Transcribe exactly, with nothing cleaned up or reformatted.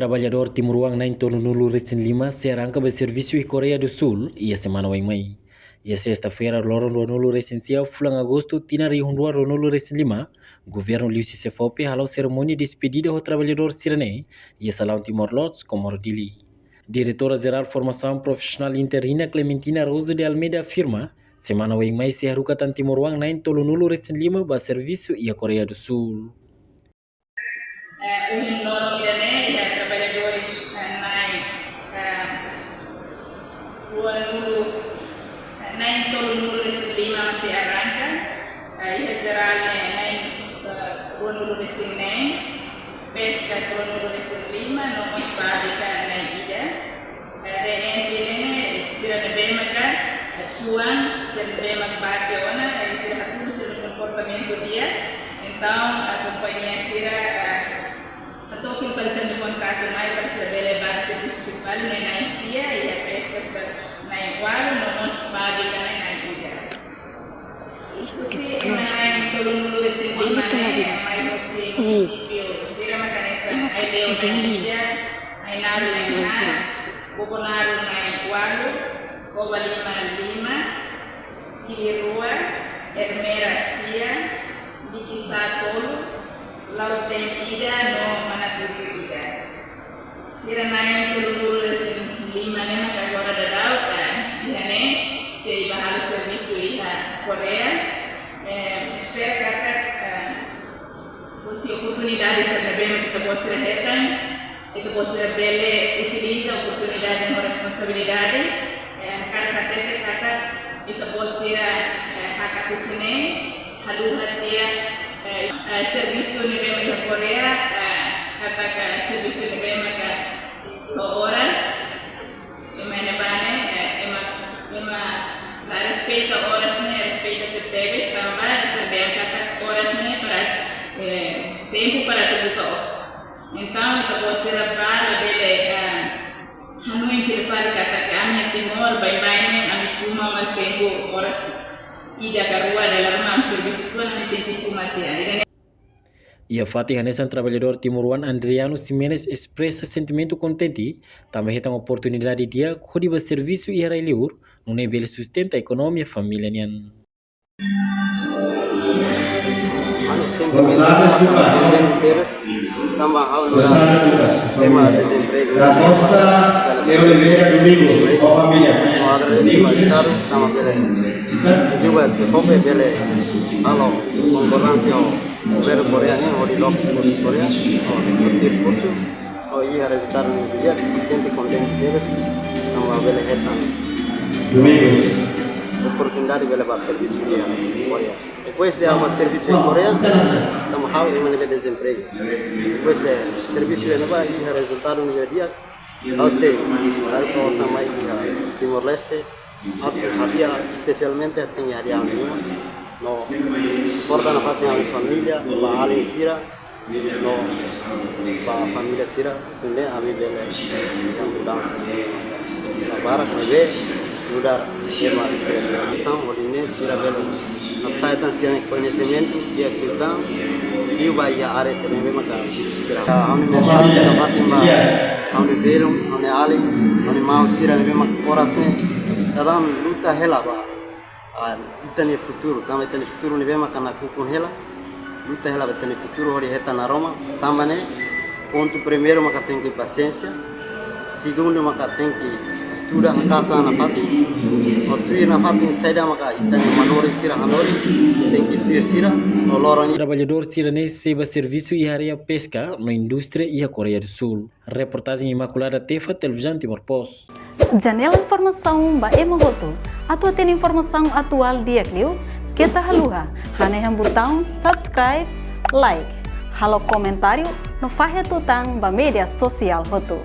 Traballadór timoroan na'in tolunulu-resin-lima sei arranka ba servisu iha Koreia do Súl iha semana oin mai. Iha sesta-feira, loron ruanulu-resin-sia, fulan Agostu, tinan rihun rua ruanulu-resin-lima, governu liuhusi SEFOPE hala'o serimónia despedida ho traballadór sira-ne'e iha salaun Timor Lodge, Comoro, Dili. Diretora Jerál Formasaun Profisionál Interina, Clementina Araújo de Almeida, afirma, semana oin mai sei haruka tan timoroan na'in tolunulu-resin-lima ba servisu iha Koreia do Súl. Eh, ohin loron ida-ne'e, iha traballadores, eh, na'in, eh, ruanulu, eh, na'in tolunulu-resin-lima mak sei arranka, eh, iha jerál ne'e na'in, eh, ruanulu-resin-neen, peskas ruanulu-resin-lima, no mós fábrika na'in ida. Reentri ne'e sira ne'ebé maka, eh, tuan, sira ne'ebé mak bate ona, eh, sira hatudu sira-nia komportamentu di'ak. Entaun, eh, kompañia sira, eh, atu fila fali sira-nia kontratu mai para sira bele ba servisu fila fali, ne'e na'in sia, iha peskas ba na'in ualu, no mós fábrika ne'e na'in ida. Husi ema na'in tolunulu-resin-lima ne'e, mai husi munisípiu sira mak hanesan Aileu na'in ida, Ainaro na'in haat, Bobonaro na'in ualu, Covalima lima, Dili rua, Ermera sia, Likisá tolu, Lautém ida no Manatuto ida. Sira na'in tolunulu-resin-lima ne'e maka agora daudaun, eh, iha ne'e sei bá halo servisu iha Koreia. Eh, espera katak, eh, husi oportunidade sira ne'ebé mak ita-boot sira hetan, ita-boot sira bele utiliza oportunidade no responsabilidade, eh, hakarak hatete katak ita-boot sira, eh, hakat husi ne'e, haluha tiha, eh, eh, servisu ne'ebé mak iha Koreia, eh, katak servisu ne'ebé maka ho oras, ema iha ne'ebá ne'e, eh, ema, ema sei respeita oras ne'e, respeita tebetebes, tanba sira dehan katak oras ne'e para, eh, tempu para atu buka osan. Entaun, ita-boot sira bá labele, eh, hanoin fila fali katak ami iha Timor, baibain ne'e ami fuma mak tempu oras ida ka rua, dala ruma ami servisu tuan ami tenke fuma tiha. Ida-ne'e. Iha fatin hanesan, traballadór timoroan Andriano Ximenes espresa sentimentu kontente, tanba hetan oportunidade di'ak hodi bá servisu iha rai-liur, nune'e bele sustenta ekonomia família nian. Ami sente kontente tebes, tanba ha'u nu'udar ema dezempregu. Ha'u agradese ba Estadu, tanba bele, liuhusi SEFOPE bele halo konkorránsia ho governu Koreia nian, hodi loke Koreia, hodi tuir kursu. Ha'u iha rezultadu ne'ebé di'ak, sente kontente tebes, tanba bele hetan oportunidade bele bá servisu iha Koreia. Depois de ha'u bá servisu iha Koreia, tanba ha'u ema ne'ebé dezempregu. Depois de servisu iha ne'ebá, iha rezultadu ne'ebé di'ak, ha'u sei haruka osan mai iha Timor-Leste, atu hadi'a, espesialmente atu hadi'a ami-nia uma. No, suporta nafatin ami família, ba alin sira, no, ba família sira, nune'e ami bele iha mudansa. Agora, ne'ebé, nu'udar ema, sam, hodi nune'e sira bele hasai tan sira-nia koñesimentu, di'ak liután, liu ba iha área sira ne'ebé maka sira. Ha'u-nia mensajen nafatin ba ha'u-nia belun, ha'u-nia alin, ha'u-nia maun sira ne'ebé maka oras ne'e, daudaun luta hela ba, ah, ita-nia futuru, tanba ita-nia futuru ne'ebé maka nakukun hela, luta hela ba ita-nia futuru hodi hetan naroman, tanba ne'e pontu primeiru maka tenke pasiénsia, segundu maka tenke estuda, haka'as an nafatin, no tuir nafatin saida maka ita-nia manorin sira hanorin, tenke tuir sira, no loron. Traballadór sira-ne'e sei bá servisu iha área peska no indústria iha Koreia do Súl. Reportajen Imaculada Tefa, Televizaun Timor Post. Janela informasaun ba ema hotu. Atu hatene informasaun atuál di'ak liu, keta haluha hanehan butaun subscribe, like, halo komentáriu no fahe tutan ba média sosiál hotu.